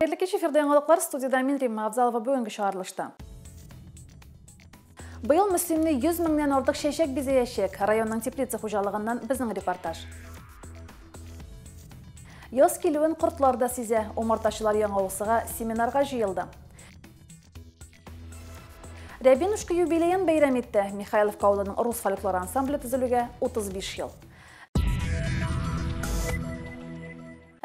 Хәерле кич, эфирда яңалыклар, студияда мин Римма Абзалова. Бүгенге чыгарылышта. Быел Мөслимне 100 меңнән артык чәчәк бизәячәк. Районның теплица хуҗалыгыннан безнең репортаж. Яз килүен кортлар да сизә. Умартачылар Яңа Усыга семинарга җыелды. Рябинушка юбилеен бәйрәм итте. Михайловка авылының рус фольклор ансамбле төзелүгә 35 ел.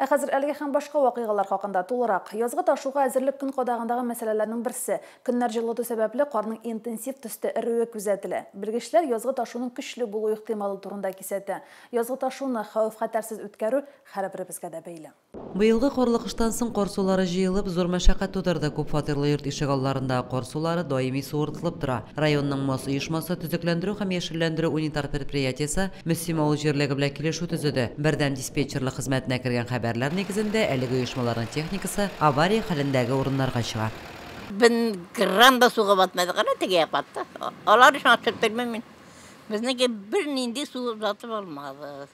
Ә хәзер әлеге һәм башка вакыйгалар хакында тулырак. Язгы ташуга әзерлек көн кадагындагы мәсьәләләрнең берсе. Көннәр җылыту сәбәпле карның интенсив төстә эрүе күзәтелә. Белгечләр язгы ташуның көчле булу ихтималы турында кисәтә. Язгы ташуны хәвеф-хәтәрсез үткәрү һәрберебезгә дә бәйле. Быелгы карлы кыштан соң кар сулары җыелып, зур мәшәкать тудырды. Күп фатирлы йорт ишегалларындагы кар сулары даими суыртылып тора. Районның МОС оешмасы төзекләндерү һәм яшелләндерү унитар предприятиесе Мөслим авыл җирлеге белән килешү төзеде. Бердәм диспетчерлык хезмәтенә кергән хәбәрләр нигезендә әлеге оешмаларның техникасы авария хәлендәге урыннарга чыга. Бер грамм да суга батмады, кара теге як батты. Алар өчен ачып белмим мин. Безнеке бернинди су батып алмады.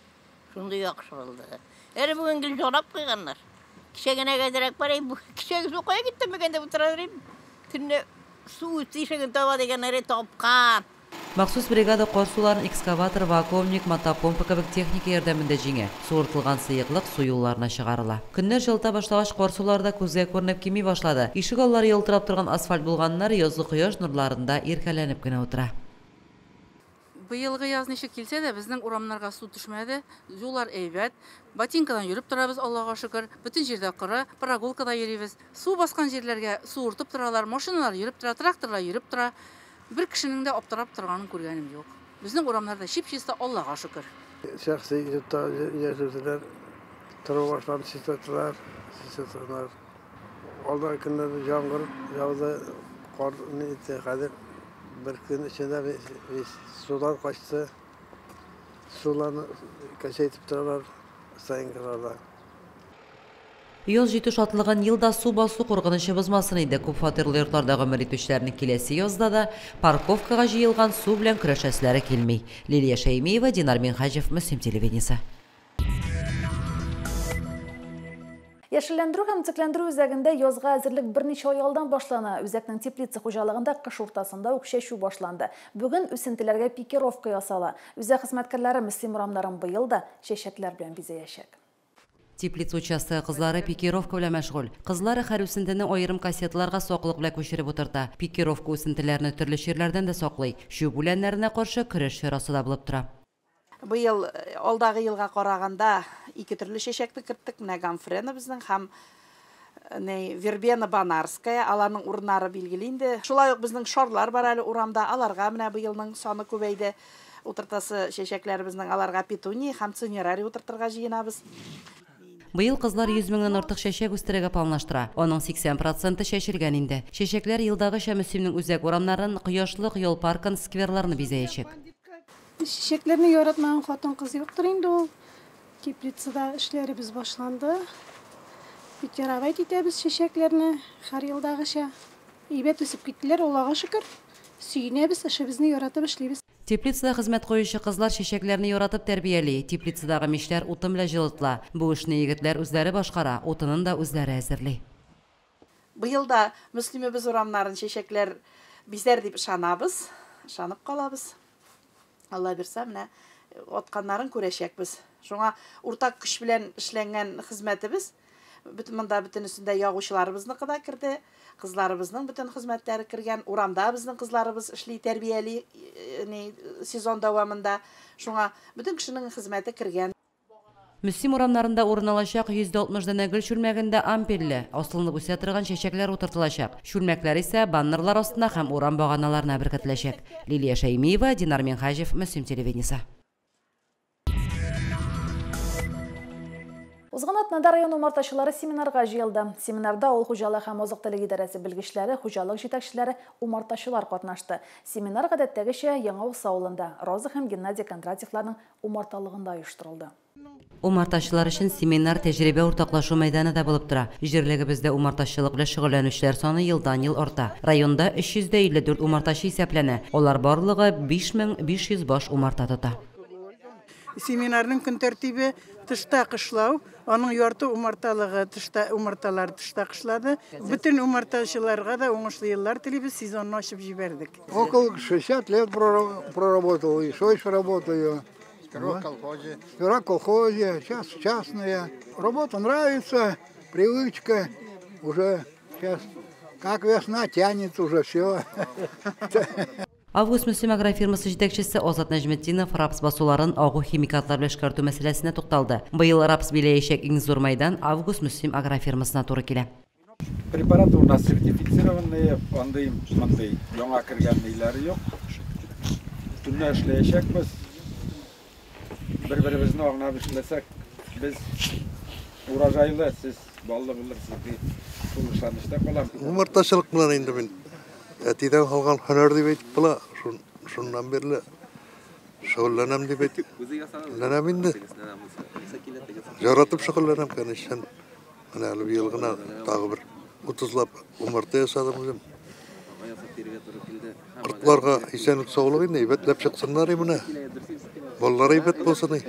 Шундый яхшы булды. Әле бүген гел җорап куйганнар. Кичә генә гәзрәк бар, бу кичәге су кая китте микән дип утыра идем. Төнлә су тишеген таба дигәннәре тапкан. Махсус бригада кар суларын экскаватор, вакуумник, мотопомпа кебек техника ярдәмендә җиңә. Суыртылган сыеклык су юлларына чыгарыла. Көннәр җылыта башлагач, кар сулары да күзгә күренеп кими башлады. Ишек аллары ялтырап торган асфальт булганнар язгы кояш нурларында иркәләнеп кенә утыра. Быелгы яз ничек килсә дә, безнең урамнарга су төшмәде, юллар әйбәт. Ботинкадан йөреп торабыз, Аллага шөкер. Бөтен җирдә коры, прогулкада йөрибез. Су баскан җирләргә суыртып торалар, машиналар йөреп тора, тракторлар йөреп тора. Бер кешенең дә аптырап торганын күргәнем юк. Безнең урамнарда чип-чиста, Аллага шөкер. Шәхси йортта яшәүчеләр тору башларын чистарталар, чистарталар. Алдагы көннәрдә яңгыр яуды, кар ни итте, хәзер бер көн эчендә судан качты. Суларны качайтып торалар стоянкаларда. Яз җитү шатлыгын елда су басу куркынычы бозмасын иде. Күп фатирлы йортларда гомер итүчеләрнең киләсе язда да парковкага җыелган су белән көрәшәселәре килми. Лилия Шәймиева, Динар Минһаҗев, Мөслим телевидениесе. Яшелләндерү һәм төзекләндерү үзәгендә язга әзерлек берничә ай алдан башлана. Үзәкнең теплица хуҗалыгында кыш уртасында ук чәчү башланды. Бүген үсентеләргә пикировка ясала. Үзәк хезмәткәрләре Мөслим урамнарын быел да чәчәкләр белән бизәячәк. Теплица участогы кызлары пикировка белән мәшгуль. Кызлар һәр үсентене аерым кассеталарга саклык белән күчереп утырта. Пикировка үсентеләрне төрле чирләрдән дә саклый. Чүп үләннәренә каршы көрәш чарасы да булып тора. Быел алдагы елга караганда ике төрле чәчәкне керттек. Менә гамфрена безнең һәм вербена банарская, аларның урыннары билгеле инде. Шулай ук безнең шарлар бар әле урамда, аларга менә быелның саны күбәйде. Утыртасы чәчәкләребезнең аларга петуния һәм цинерарий утыртырга җыенабыз. Быел кызлар 100 меңнән артык чәчәк үстерергә планлаштыра. Аның 80% чәчелгән инде. Чәчәкләр елдагыча Мөслимнең үзәк урамнарын, Кояшлык, Ял паркын, скверларны бизәячәк. Чәчәкләрне яратмаган хатын-кыз юктыр инде ул. Теплицада эшләребез башланды. Пикировать итәбез чәчәкләрне һәр елдагыча. Әйбәт үсеп киттеләр, Аллага шөкер. Сөенәбез, эшебезне яратып эшлибез. Теплицада хезмәт куючы кызлар чәчәкләрне яратып тәрбияли. Теплицадагы мичләр утын белән җылытыла. Бу эшне егетләр үзләре башкара, утынын да үзләре әзерли. Быел да Мөслимебез урамнарын чәчәкләр бизәр дип ышанабыз, ышанып калабыз. Алла бирсә, менә атканнарын күрәчәкбез. Шуңа уртак көч белән эшләнгән хезмәтебез, бөтен монда бөтенесендә ягучыларыбызныкы да керде, кызларыбызның бөтен хезмәтләре кергән, урамда безнең кызларыбыз эшли, тәрбияли, сезон дәвамында. Шуңа бөтен кешенең хезмәте кергән. Мөслим урамнарында урын алачак 160 данә гөл чүлмәгендә ампельле, асылынып үсә торган чәчәкләр утыртылачак. Чүлмәкләр исә баннерлар астына һәм урам баганаларына беркетеләчәк. Лилия Шәймиева, Динар Минһаҗев, Мөслим телевидениесе. Узган атнада район умартачылары семинарга җыелды. Семинарда авыл хуҗалыгы һәм азык-төлек идарәсе белгечләре, хуҗалык җитәкчеләре, умартачылар катнашты. Семинар гадәттәгечә Яңа Усы авылында Роза һәм Геннадий Кондратьевларның умарталыгында оештырылды. Умартачылар өчен семинар тәҗрибә уртаклашу мәйданы да булып тора. Җирлегебездә умартачылык белән шөгыльләнүчеләр саны елдан-ел арта. Районда 354 умартачы исәпләнә. Алар барлыгы 5500 баш умарта тота. Семинарның көн тәртибе тышта кышлау, аның ярты умарталыгы тышта, умарталар тышта кышлады. Бөтен умартачыларга да уңышлы еллар телибез, сезонны ачып җибәрдек. Около 60 лет проработал, еще еще работаю. Сперва в колхозе. Сперва в колхозе, сейчас частная. Работа нравится, привычка уже сейчас, как весна тянет уже все. Август Мөслим агрофирмасы җитәкчесе Азат Нәҗметдинов рапс басуларын агу химикатлар белән эшкәртү мәсьәләсенә тукталды. Быел рапс биләячәк иң зур мәйдан Август Мөслим агрофирмасына туры килә. Препараты у нас сертифицированные, андый мондый яңа кергән ниләре юк. Төнлә эшләячәкбез. Бер-беребезне аңлап эшләсәк, без урожайлы, сез баллы булырсыз дип шул ышанычта калам. Умартачылык белән инде мин әтидән калган һөнәр дип әйтеп була. Шуннан бирле шөгыльләнәм дип әйтеп. Ләнәм инде. Яратып шөгыльләнәм, конечно. Менә әле быел гына тагы бер 30лап умарта ясадым үзем. Кортларга исәнлек саулык инде, әйбәтләп чыксыннар менә. Балалар әйбәт булсын.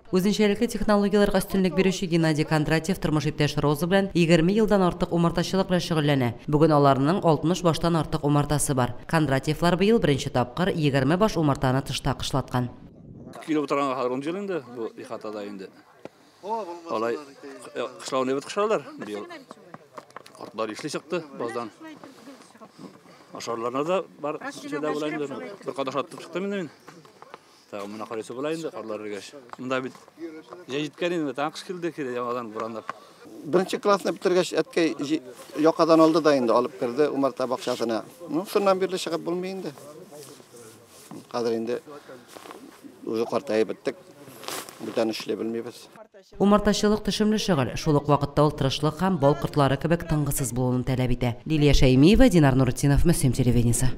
Үзенчәлекле технологияләргә өстенлек бирүче Геннадий Кондратьев тормыш иптәше Роза белән 20 елдан артык умартачылык белән шөгыльләнә. Бүген аларның 60 баштан артык умартасы бар. Кондратьевлар быел беренче тапкыр 20 баш умартаны тышта кышлаткан. Килеп утырганга хәзер 10 ел инде бу ихатада инде. Алай кышлауны бит кышлалар быел. Кортлар ишле чыкты баздан. Ашарларына да бар шәдә була инде. Бер кадәр ашатып чыктым инде мин. Тагы менә карыйсы була инде карлар эргәч. Монда бит җәй җиткән инде, тагы кыш килде, килә яңадан буранлап. Беренче классны бетергәч, әткәй якадан алды да инде, алып керде умарта бакчасына. Ну, шуннан бирле чыгып булмый инде. Хәзер инде үзе картаеп беттек. Бүтән эшли белмибез. Умартачылык төшемле шөгыль. Шул ук вакытта ул тырышлык һәм бал кортлары кебек тынгысыз булуын таләп итә. Лилия Шәймиева, Динар Нуртдинов, Мөслим телевидениесе.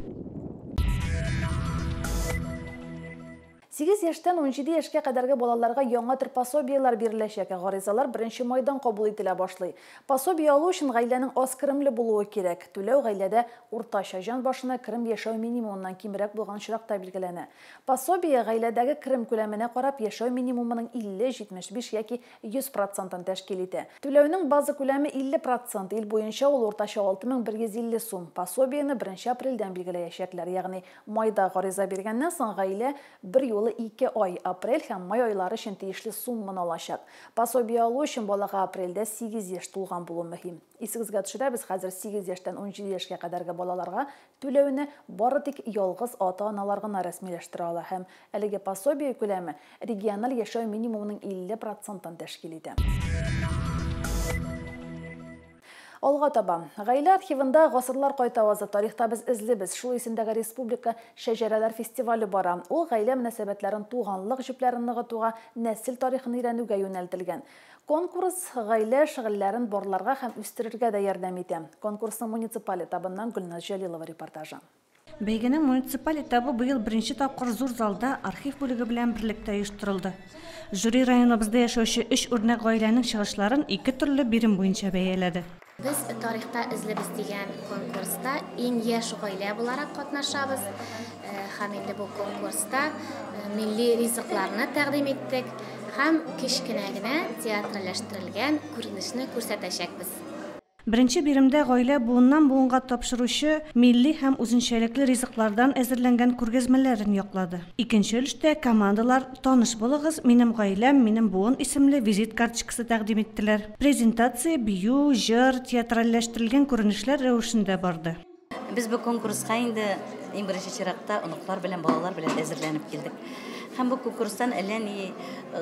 8 яшьтән 17 яшькә кадәрге балаларга яңа төр пособиеләр биреләчәк. Гаризалар 1 майдан кабул ителә башлый. Пособие алу өчен гаиләнең аз керемле булуы кирәк. Түләү гаиләдә уртача җан башына керем яшәү минимумыннан кимрәк булган очракта билгеләнә. Пособие гаиләдәге керем күләменә карап яшәү минимумының 50, 75 яки 100%-ын тәшкил итә. Түләүнең база күләме 50%, ил буенча ул уртача 6150 сум. Пособиене 1 апрельдән билгеләячәкләр, ягъни майда гариза биргәннән соң гаилә бер юлы 2 ай, апрель һәм май айлары өчен тиешле сумманы алачак. Пособие алу өчен балага апрельдә 8 яшь тулган булу мөһим. Исегезгә төшерәбез, хәзер 8 яшьтән 17 яшькә кадәрге балаларга түләүне бары тик ялгыз ата-аналар гына рәсмиләштерә ала һәм әлеге пособие күләме региональ яшәү минимумының 50%-ын тәшкил итә. Алга таба. Гаилә архивында гасырлар кайтавазы, тарихта без эзлибез. Шул исемдәге республика шәҗәрәләр фестивале бара. Ул гаилә мөнәсәбәтләрен, туганлык җепләрен ныгытуга, нәсел тарихын өйрәнүгә юнәлтелгән. Конкурс гаилә шөгыльләрен барларга һәм үстерергә дә ярдәм итә. Конкурсның муниципаль этабыннан Гөлназ Җәлилова репортажы. Бәйгенең муниципаль этабы быел беренче тапкыр зур залда архив бүлеге белән берлектә оештырылды. Жюри районыбызда яшәүче 3 үрнәк гаиләнең чыгышларын 2 төрле бирем буенча бәяләде. Без тарихта эзлибез дигән конкурста иң яшь гаилә буларак катнашабыз. Һәм инде бу конкурста милли ризыкларны тәкъдим иттек һәм кечкенә генә театральләштерелгән күренешне күрсәтәчәкбез. Беренче биремдә гаилә буыннан буынга тапшыручы милли һәм үзенчәлекле ризыклардан әзерләнгән күргәзмәләрен яклады. Икенче өлештә командалар «Таныш булыгыз, минем гаиләм, минем буын» исемле визит карточкасы тәкъдим иттеләр. Презентация бию, җыр, театральләштерелгән күренешләр рәвешендә барды. Без бу конкурска инде иң беренче чиратта оныклар белән, балалар белән әзерләнеп килдек. Һәм бу конкурстан әллә ни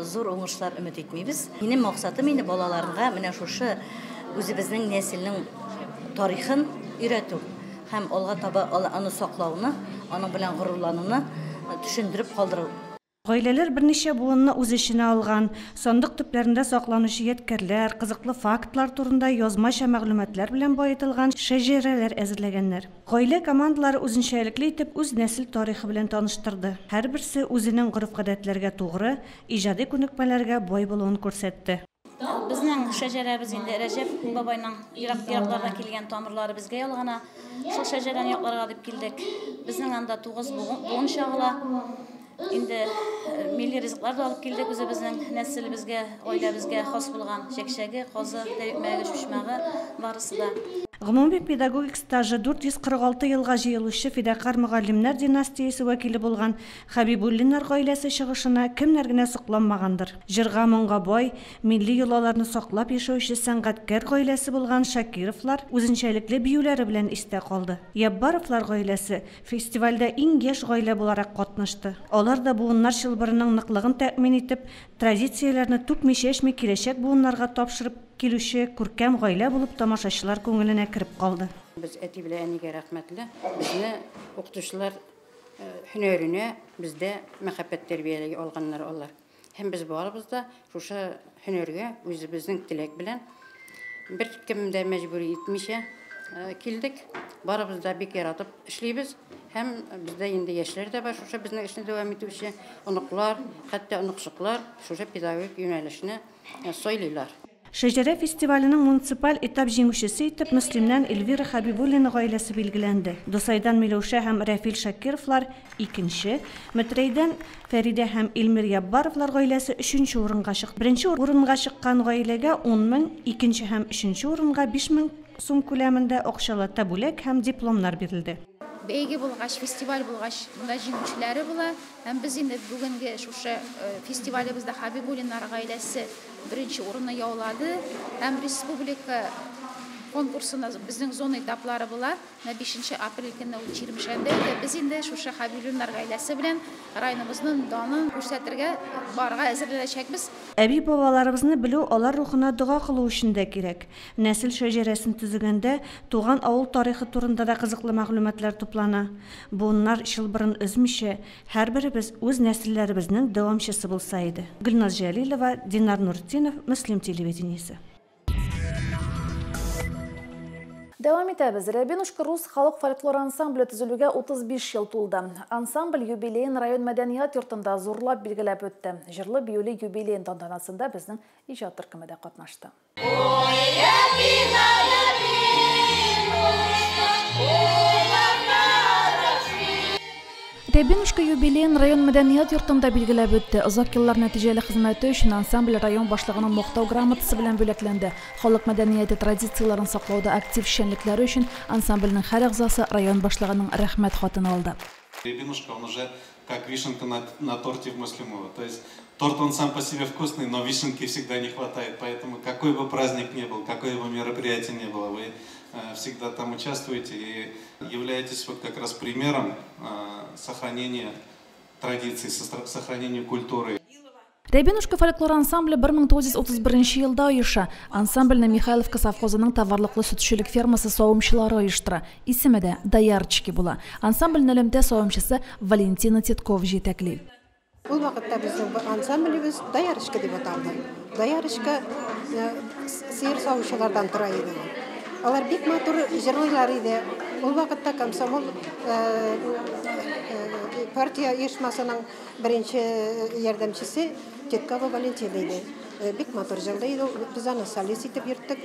зур уңышлар өмет итмибез. Минем максатым инде балаларга менә шушы үзебезнең нәселнең тарихын өйрәтү һәм алга таба аны саклауны, аның белән горурлануны төшендереп калдыру. Гаиләләр берничә буынны үз эченә алган, сандык төпләрендә сакланучы ядкәрләр, кызыклы фактлар турында язмача мәгълүматлар белән баетылган шәҗәрәләр әзерләгәннәр. Гаилә командалары үзенчәлекле итеп үз нәсел тарихы белән таныштырды. Һәрберсе үзенең гореф-гадәтләргә тугры, иҗади күнекмәләргә бай булуын күрсәтте. Безнең шәҗәрәбез инде Рәҗәп бабайның ерак-ераклардан килгән тамырлары безгә ялгана. Шул шәҗәрәне якларга дип килдек. Безнең анда 9 буын чагыла. Инде милли ризыклар да алып килдек үзебезнең нәселебезгә, гаиләбезгә хас булган чәкчәге, казы, тәбикмәге, чучмагы барысы да. Гомуми педагогик стажы 446 елга җыелучы фидакарь мөгаллимнәр династиясе вәкиле булган Хәбибуллиннар гаиләсе чыгышына кемнәр генә сокланмагандыр. Җырга-моңга бай, милли йолаларны саклап яшәүче сәнгатькәр гаиләсе булган Шакировлар үзенчәлекле биюләре белән истә калды. Яббаровлар гаиләсе фестивальдә иң яшь гаилә буларак катнашты. Алар да буыннар чылбырының ныклыгын тәэмин итеп, традицияләрне түкми-чәчми киләчәк буыннарга тапшырып килүче күркәм гаилә булып тамашачылар күңеленә кереп калды. Без әти белән әнигә рәхмәтле. Безне укытучылар һөнәренә бездә мәхәббәт тәрбияли алганнар алар. Һәм без барыбыз да шушы һөнәргә үзебезнең теләк белән бер кем дә мәҗбүр итмичә килдек. Барыбыз да бик яратып эшлибез. Һәм бездә инде яшьләр дә бар, шушы безнең эшне дәвам итүче оныклар, хәтта оныкчыклар шушы педагогик юнәлешне сайлыйлар. Шәҗәрә фестиваленең муниципаль этап җиңүчесе итеп Мөслимнән Эльвира Хәбибуллина гаиләсе билгеләнде. Дусайдан Миләүшә һәм Рәфил Шакировлар икенче, Мөтрәйдән Фәридә һәм Илмир Яббаровлар гаиләсе өченче урынга чыкты. Беренче урынга чыккан гаиләгә 10 мең, икенче һәм өченче урынга 5 мең сум күләмендә акчалата бүләк һәм дипломнар бирелде. Бәйге булгач, фестиваль булгач, монда җиңүчеләре була. Һәм без инде бүгенге шушы фестивалебездә Хәбибуллиннар гаиләсе беренче урынны яулады. Һәм республика конкурсында безнең зона этаплары була. 5 апрель көнне ул Чирмешәндә иде. Без инде шушы Хәбибуллиннар гаиләсе белән районыбызның данын күрсәтергә барырга әзерләнәчәкбез. Әби-бабаларыбызны белү алар рухына дога кылу өчен дә кирәк. Нәсел шәҗәрәсен төзегәндә туган авыл тарихы турында да кызыклы мәгълүматлар туплана. Буыннар чылбырын өзмичә, һәрберебез үз нәселләребезнең дәвамчысы булса иде. Гөлназ Җәлилова, Динар Нуртдинов, Мөслим телевидениесе. Дәвам итәбез. Рябинушка рус халык фольклор ансамбле төзелүгә 35 ел тулды. Ансамбль юбилеен район мәдәният йортында зурлап билгеләп үтте. Җырлы-биюле юбилеен тантанасында безнең иҗат төркеме дә катнашты. Рябинушка юбилеен район мәдәният йортында билгеләп үтте. Озак еллар нәтиҗәле хезмәте өчен ансамбль район башлыгының мактау грамотасы белән бүләкләнде. Халык мәдәнияте традицияләрен саклауда актив эшчәнлекләре өчен ансамбльнең һәр әгъзасы район башлыгының рәхмәт хатын алды. Рябинушка, он уже как вишенка на торте в Муслимово. То есть торт он сам по себе вкусный, но вишенки всегда не хватает. Поэтому какой бы праздник ни был, какое бы мероприятие ни было, вы всегда там участвуете и являетесь вот как раз примером сохранения традиций, сохранения культуры. Рябинушка фольклор ансамбле 1931 елда оеша. Ансамбльне Михайловка совхозының товарлыклы сөтчелек фермасы савымчылары оештыра. Исеме дә Доярчики була. Ансамбльнең элемтә савымчысы Валентина Титков җитәкли. Ул вакытта безнең ансамблебез Доярочка дип аталды. Доярочка сыер савучылардан тора иде. Алар бик матур җырлыйлар иде. Ул вакытта комсомол партия оешмасының беренче ярдәмчесе Титкова Валентина иде. Бик матур җырлый иде. Без аны солист итеп йөрттек.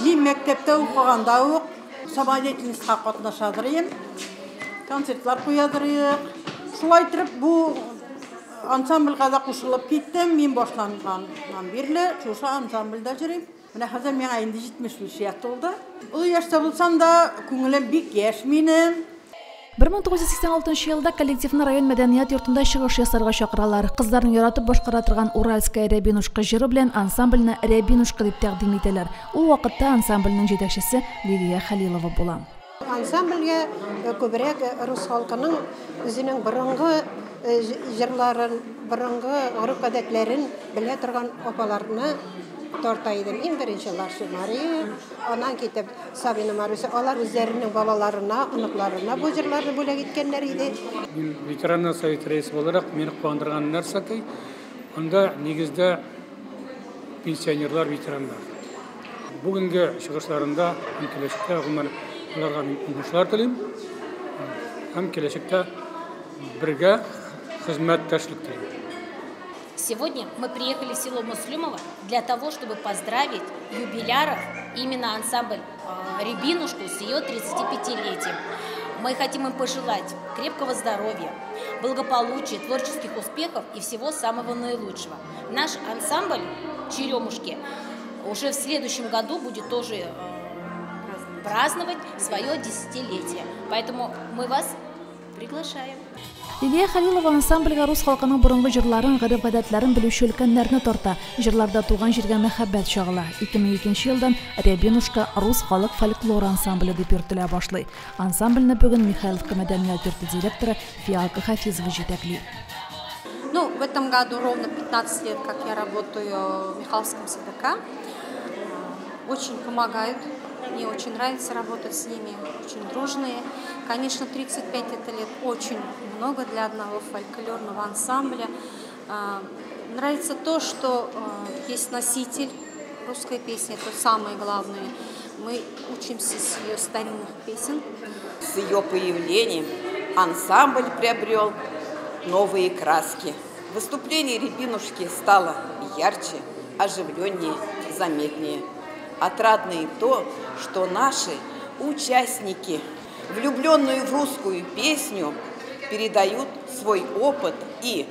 Мин мәктәптә укыганда ук самодеятельностька катнашадыр идем. Концертлар куядыр идек. Шулай итеп бу ансамбльгә дә кушылып киттем. Мин башланганнан бирле шушы ансамбльдә йөрим. Менә хәзер миңа инде 75 яшь тулды. Олы яшьтә булсам да, күңелем бик яшь минем. 1986 елда коллективны район мәдәният йортында чыгыш ясарга чакыралар. Кызларны яратып башкара торган Уральская Рябинушка җыры белән ансамбльне Рябинушка дип тәкъдим итәләр. Ул вакытта ансамбльнең җитәкчесе Лилия Хәлилова була. Ансамбльгә күбрәк рус халкының үзенең борынгы җырларын, борынгы гореф-гадәтләрен белә торган апаларны тарта идем. Иң беренче Ларсу Мария, аннан китеп Сабина Маруся, алар үзләренең балаларына, оныкларына бу җырларны бүләк иткәннәр иде. Мин ветераннар советы рәисе буларак мине куандырган нәрсә ки, анда нигездә пенсионерлар, ветераннар. Бүгенге чыгышларында һәм киләчәктә гомумән аларга мин уңышлар телим һәм киләчәктә бергә хезмәттәшлек телим. Сегодня мы приехали в село Муслюмово для того, чтобы поздравить юбиляров, именно ансамбль «Рябинушку» с ее 35-летием. Мы хотим им пожелать крепкого здоровья, благополучия, творческих успехов и всего самого наилучшего. Наш ансамбль «Черемушки» уже в следующем году будет тоже праздновать свое десятилетие. Поэтому мы вас приглашаем. Лилия Хәлилова ансамбльгә рус халкының борынгы җырларын, гореф-гадәтләрен белүче өлкәннәрне тарта. Җырларда туган җиргә мәхәббәт чагыла. 2002 елдан Рябинушка рус халык фольклор ансамбле дип йөртелә башлый. Ансамбльне бүген Михайловка мәдәният йорты директоры Фиалка Хафизова җитәкли. Ну, в этом году ровно 15 лет, как я работаю в Михайловском СДК. Очень помогают. Мне очень нравится работать с ними, очень дружные. Конечно, 35 это лет очень много для одного фольклорного ансамбля. Нравится то, что есть носитель русской песни, это самое главное. Мы учимся с ее старинных песен. С ее появлением ансамбль приобрел новые краски. Выступление «Рябинушки» стало ярче, оживленнее, заметнее. Отрадно и то, что наши участники, влюбленные в русскую песню, передают свой опыт и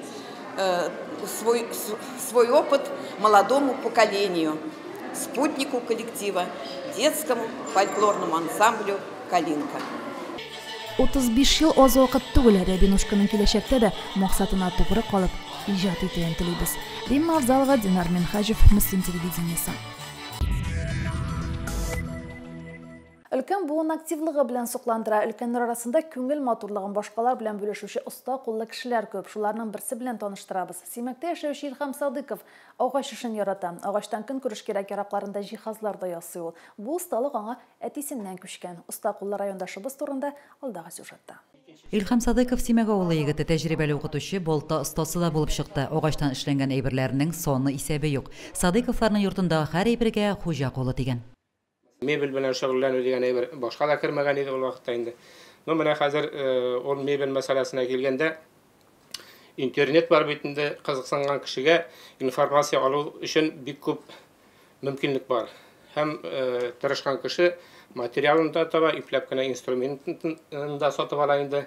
свой опыт молодому поколению, спутнику коллектива, детскому фольклорному ансамблю «Калинка». 35 ел аз вакыт түгел, Рябинушканың киләчәктә дә максатына тугры калып иҗат итүен телибез. Римма Авзалова, Динар Минхаҗев, Мөслим телевидениесе. Өлкән буын активлыгы белән сокландыра. Өлкәннәр арасында күңел матурлыгын башкалар белән бүлешүче оста куллы кешеләр күп. Шуларның берсе белән таныштырабыз. Симәктә яшәүче Илһам Садыков агач эшен ярата. Агачтан көнкүреш кирәк-яракларында җиһазлар да ясый ул. Бу осталык аңа әтисеннән күчкән. Оста куллы райондашыбыз турында алдагы сюжетта. Илһам Садыков Симәк авылы егете, тәҗрибәле укытучы, балта остасы да булып чыкты. Агачтан эшләнгән әйберләрнең саны исәбе юк. Садыковларның йортындагы һәр әйбергә хуҗа кулы тигән. Мебель белән шөгыльләнү дигән әйбер башка да кермәгән иде ул вакытта инде. Но менә хәзер ул мебель мәсьәләсенә килгәндә, интернет бар бит инде, кызыксынган кешегә информация алу өчен бик күп мөмкинлек бар. Һәм тырышкан кеше материалын да таба, ипләп кенә инструментын да сатып ала инде.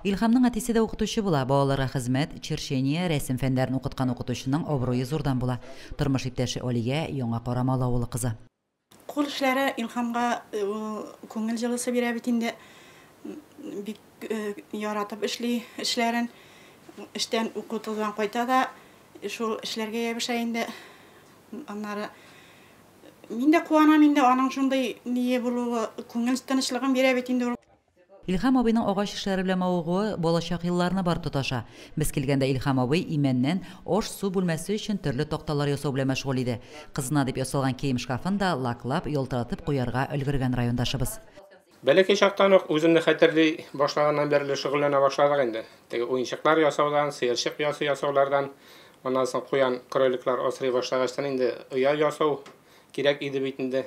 Илһамның әтисе дә укытучы була. Балаларга хезмәт, черчение, рәсем фәннәрен укыткан укытучының абруе зурдан була. Тормыш иптәше Алия Яңа Карамалы авылы кызы. Кул эшләре Илһамга күңел җылысы бирә бит инде. Бик яратып эшли эшләрен. Эштән укытудан кайта да шул эшләргә ябыша инде. Аннары мин дә куанам инде аның шундый ние булуы, күңел тынычлыгын бирә бит инде. Илһам абыйның агач эшләре белән мавыгуы балачак елларына барып тоташа. Без килгәндә Илһам абый имәннән аш-су бүлмәсе өчен төрле такталар ясау белән мәшгуль иде. Кызына дип ясалган кием шкафын да лаклап, ялтыратып куярга өлгергән райондашыбыз. Бәләкәй чактан ук үземне хәтерли башлаганнан бирле шөгыльләнә башладык инде. Теге уенчыклар ясаудан, сыерчык ясаулардан, аннан соң куян, кроликлар асрый башлагачтан инде оя ясау кирәк иде бит инде.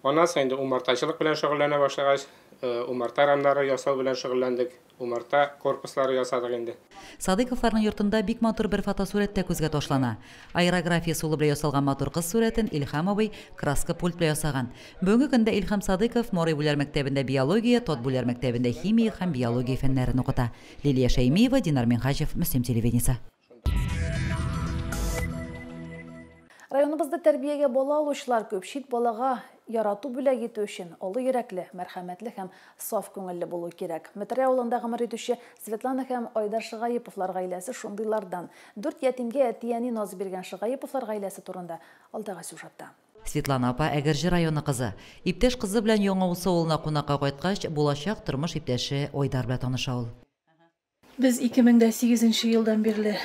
Аннан соң инде умартачылык белән шөгыльләнә башлагач, умарта рамнары ясау белән шөгыльләндек, умарта корпуслары ясадык инде. Садыковларның йортында бик матур бер фотосурәт тә күзгә ташлана. Аэрография ысулы белән ясалган матур кыз сурәтен Илһам абый краска пульт белән ясаган. Бүгенге көндә Илһам Садыков Морый Бүләр мәктәбендә биология, Тот Бүләр мәктәбендә химия һәм биология фәннәрен укыта. Лилия Шәймиева, Динар Минхаҗев, Мөслим телевидениесе. Районыбызда тәрбиягә бала алучылар күп. Чит балага ярату бүләк итү өчен олы йөрәкле, мәрхәмәтле һәм саф күңелле булу кирәк. Метрә авылында гомер итүче Светлана һәм Айдар Шыгаеповлар гаиләсе шундыйлардан. 4 ятимгә әти-әни наз биргән Шыгаеповлар гаиләсе турында алдагы сюжетта. Светлана апа Әгерҗе районы кызы. Иптәш кызы белән Яңа Усы авылына кунакка кайткач, булачак тормыш иптәше Айдар белән таныша ул. Без 2008 елдан бирле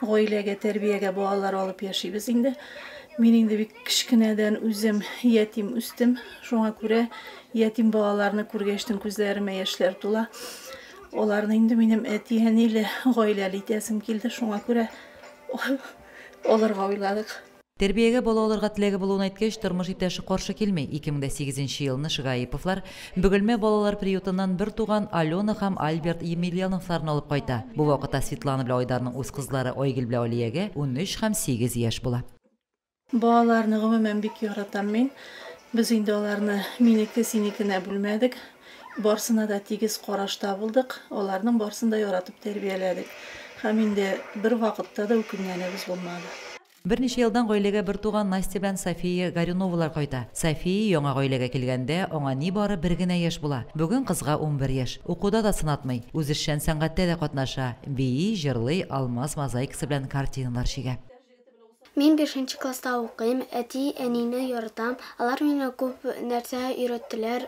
гаиләгә, тәрбиягә балалар алып яшибез инде. Мин инде бик кечкенәдән үзем ятим үстем. Шуңа күрә ятим балаларны күргәчтен күзләремә яшьләр тула. Аларны инде минем әти-әниле гаиләле итәсем килде. Шуңа күрә алырга уйладык. Тәрбиягә бала алырга теләге булуын әйткәч, тормыш иптәше каршы килми. 2008 елны Шыгаеповлар Бөгелмә балалар приютыннан бер туган Алена һәм Альберт Емельяновларны алып кайта. Бу вакытта Светлана белән Айдарның үз кызлары Айгөл белән Алиягә 13 һәм 8 яшь була. Балаларны гомумән бик яратам мин. Без инде аларны минеке, синекенә бүлмәдек. Барсына да тигез карашта булдык, аларның барсын да яратып тәрбияләдек. Һәм инде бер вакытта да үкенгәнебез булмады. Берничә елдан гаиләгә бертуган Настя белән София Горюновалар кайта. София яңа гаиләгә килгәндә, аңа нибары бер генә яшь була. Бүген кызга 11 яшь. Укуда да сынатмый. Үзешчән сәнгатьтә дә катнаша. Бии, җырлый, алмаз мозаикасы белән картиналар чигә. Мин бишенче класста укыйм, әти, әнине яратам. Алар миңа күп нәрсә өйрәттеләр.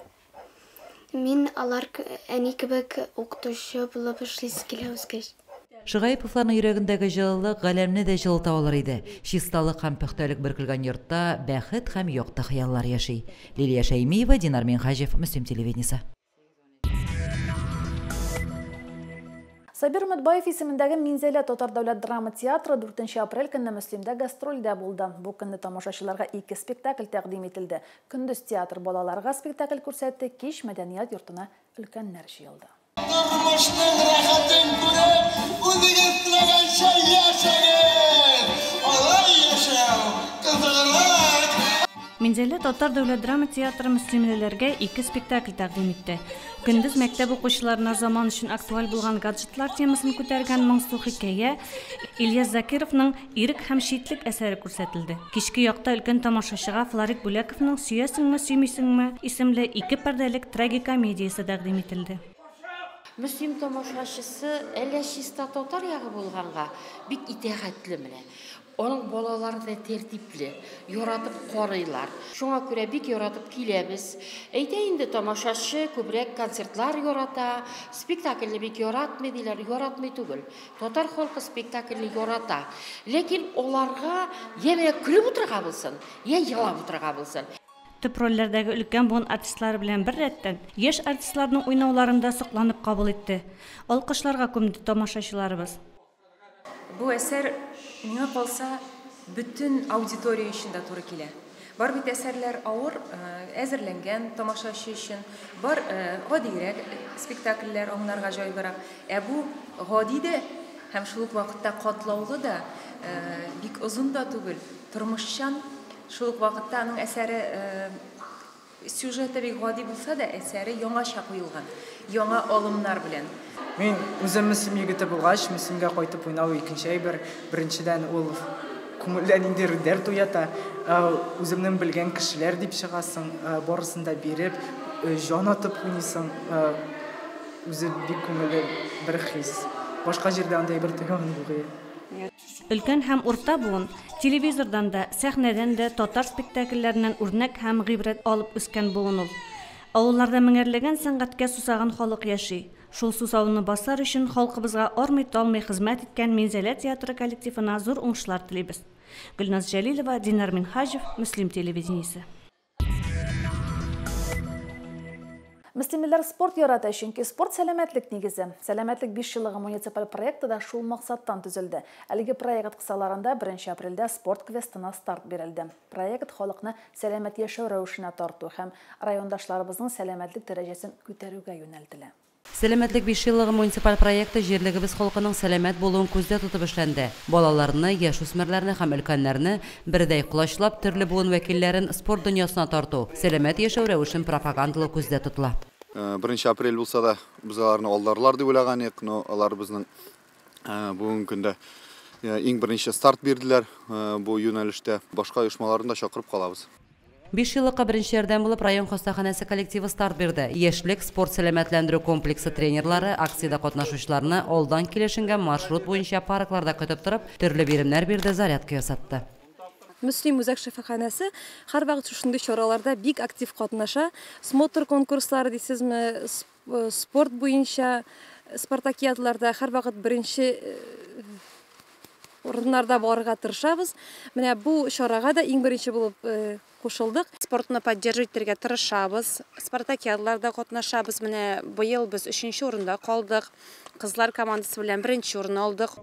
Мин алар әни кебек укытучы булып эшлисе килә үскәч. Шөгаеповларның йөрәгендәге җылылык галәмне дә җылыта алыр иде. Чисталык һәм пөхтәлек бөркелгән йортта бәхет һәм якты хыяллар яши. Лилия Шәймиева, Динар Минһаҗев, Мөслим телевидениесе. Сабир Өметбаев исемендәге Минзәлә татар дәүләт драма театры 4 апрель көнне Мөслимдә гастрольдә булды. Бу көнне тамашачыларга ике спектакль тәкъдим ителде. Көндез театр балаларга спектакль күрсәтте, кич мәдәният йортына өлкәннәр җыелды. Тормышның рәхәтен күреп, үзегез теләгәнчә яшәгез! Алай яшәү кызыграк! Минзәлә татар дәүләт драма театры мөслимлеләргә ике спектакль тәкъдим итте. Көндез мәктәп укучыларына заман өчен актуаль булган гаджетлар темасын күтәргән моңсу хикәя Ильяс Закировның Ирек һәм читлек әсәре күрсәтелде. Кичке якта өлкән тамашачыга Флорид Бүләковның Сөясеңме, сөймисеңме исемле ике пәрдәлек трагикомедиясе тәкъдим ителде. Мөслим тамашачысы әллә чиста татар ягы булганга бик итагатьле менә. Аның балалары да тәртипле, яратып карыйлар. Шуңа күрә бик яратып киләбез. Әйтә инде тамашачы күбрәк концертлар ярата, спектакльне бик яратмый диләр, яратмый түгел. Татар халкы спектакльне ярата. Ләкин аларга я менә көлеп утырырга булсын, я елап утырырга булсын. Төп рольләрдәге өлкән буын артистлары белән бер рәттән, яшь артистларның уйнауларын да сокланып кабул итте. Алкышларга күмде тамашачыларыбыз. Бу әсәр, миңа калса, бөтен аудитория өчен дә туры килә. Бар бит әсәрләр авыр, әзерләнгән тамашачы өчен, бар гадирәк спектакльләр аңларга җайлырак. Ә бу гади дә һәм шул ук вакытта катлаулы да, бик озын да түгел, тормышчан. Шул ук вакытта аның әсәре сюжеты бик гади булса да, әсәре яңача куелган, яңа алымнар белән. Мин үзем Мөслим егете булгач, Мөслимгә кайтып уйнау икенче әйбер. Беренчедән, ул күңелдә ниндидер дәрт уята. Үземнең белгән кешеләр дип чыгасың, барысын да биреп, җан атып уйныйсың. Үзе бик күңелле бер хис. Башка җирдә андай бер тойган юк. Өлкән һәм урта буын телевизордан да, сәхнәдән дә татар спектакльләреннән үрнәк һәм гыйбрәт алып үскән буын ул. Авылларда меңәрләгән сәнгатькә сусаган халык яши. Шул сусауны басар өчен халкыбызга армый-талмый хезмәт иткән Минзәлә театры коллективына зур уңышлар телибез. Гөлназ Җәлилова, Динар Минһаҗев, Мөслим телевидениесе. Мөслимлеләр спорт ярата, чөнки спорт сәламәтлек нигезе. Сәламәтлек 5 еллыгы муниципаль проекты да шул максаттан төзелде. Әлеге проект кысаларында 1 апрельдә спорт квестына старт бирелде. Проект халыкны сәламәт яшәү рәвешенә тарту һәм райондашларыбызның сәламәтлек дәрәҗәсен күтәрүгә юнәлтелә. Сәламәтлек 5 еллыгы муниципаль проекты җирлегебез халкының сәламәт булуын күздә тотып эшләнде. Балаларны, яшүсмерләрне һәм өлкәннәрне бердәй колачлап, төрле буын вәкилләрен спорт дөньясына тарту, сәламәт яшәү рәвешен пропагандалау күздә тотыла. 1 апрель булса да без аларны алдарлар дип уйлаган идек, но алар безнең бүгенге көндә иң беренче старт бирделәр бу юнәлештә. Башка оешмаларны да чакырып калабыз. 5 еллыкка беренче ярдәм булып район хастаханәсе коллективы старт бирде. Яшьлек спорт сәламәтләндерү комплексы тренерлары акциядә катнашучыларны алдан килешенгән маршрут буенча паркларда көтеп торып, төрле биремнәр бирде, зарядка ясатты. Мөслим үзәк шифаханәсе һәрвакыт шушындый чараларда бик актив катнаша. Смотр конкурслары дисезме, спорт буенча спартакиадаларда һәрвакыт беренче урыннарда барырга тырышабыз. Менә бу чарага да иң беренче булып кушылдык. Спортны поддерживать итәргә тырышабыз. Спартакиадаларда катнашабыз. Менә быел без 3нче урында калдык. Кызлар командасы белән 1нче урын алдык.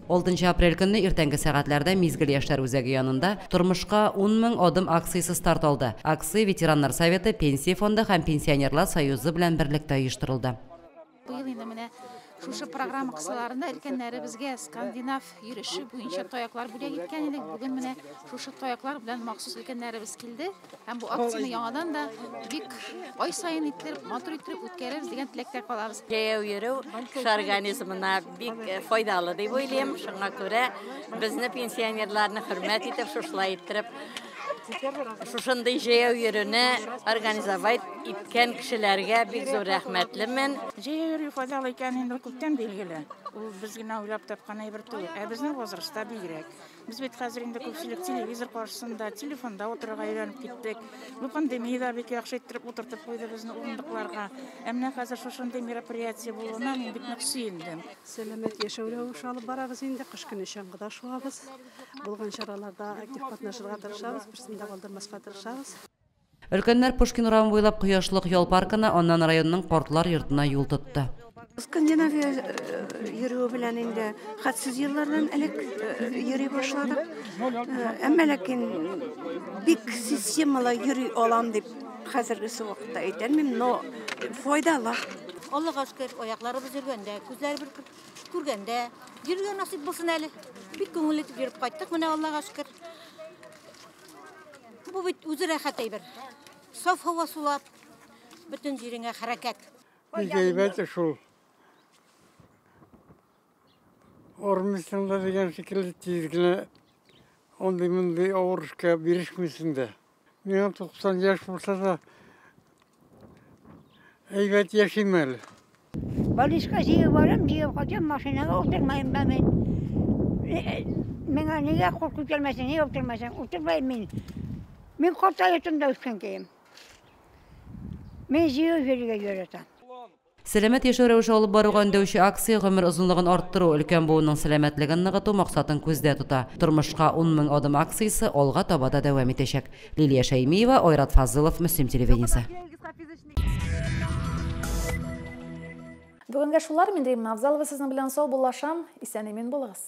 6 апрель көнне иртәнге сәгатьләрдә Мизгел яшьләр үзәге янында Тормышка 10 мең адым акциясе старт алды. Акция Ветераннар советы, Пенсия фонды һәм Пенсионерлар союзы белән берлектә оештырылды. Быел инде менә Шушы программа кысаларында өлкәннәребезгә скандинав йөреше буенча таяклар бүләк иткән идек. Бүген менә шушы таяклар белән махсус өлкәннәребез килде. Һәм бу акцияне яңадан да бик ай саен иттереп, матур иттереп үткәрербез дигән теләктә калабыз. Җәяү йөрү кеше организмына бик файдалы дип уйлыйм. Шуңа күрә безне пенсионерларны хөрмәт итеп, шушылай иттереп, шушындый җәяү йөрүне организовать иткән кешеләргә бик зур рәхмәтлемен. Җәяү йөрү файдалы икән инде күптән билгеле. Ул без генә уйлап тапкан әйбер түгел. Ә безнең возрастта бигрәк. Без бит хәзер инде күпчелек телевизор каршысында, телефонда утырырга өйрәнеп киттек. Бу пандемия дә бик яхшы иттереп утыртып куйды безне урындыкларга. Ә менә хәзер шушындый мероприятие булуына мин бик нык сөендем. Сәламәт яшәү рәвеше алып барабыз инде. Кыш көне чаңгыда шуабыз. Булган чараларда актив катнашырга тырышабыз, берсен дә калдырмаска тырышабыз. Өлкәннәр Пушкин урамы буйлап Кояшлык ял паркына, аннан районның картлар йортына юл тотты. Скандинавия йөрүе белән инде хәтсез еллардан элек йөри башладык. Әмма ләкин бик системалы йөри алам дип хәзергесе вакытта әйтәлмим, но файдалы. Аллага шөкер, аякларыбыз йөргәндә, күзләребез күргәндә, йөрергә насыйп булсын әле. Бик күңелле итеп йөреп кайттык менә, Аллага шөкер. Бу бит үзе рәхәт әйбер. Саф һава сулап, бөтен җиреңә хәрәкәт. Бик әйбәт шул. Армыйсың да дигән шикелле тиз генә андый-мондый авыр эшкә бирешмисең дә. Миңа 90 яшь булса да, әйбәт яшим әле. Больничка җыеп барам, җыеп кайтам, машинага утырмыйм да мин. Миңа нигә кул күтәрмәсең, нигә утырмасың? Утырмыйм мин. Мин карта йортында үскән кием. Мин җыю йөрергә яратам. Сәламәт яшәү рәвеше алып баруга өндәүче акция гомер озынлыгын арттыру, өлкән буынның сәламәтлеген ныгыту максатын күздә тота. Тормышка 10 мең адым акциясе алга таба да дәвам итәчәк. Лилия Шәймиева, Айрат Фазылов, Мөслим телевидениесе. Бүгенгә шулар, мин Римма Авзалова сезнең белән саубуллашам. Исән-имин булыгыз.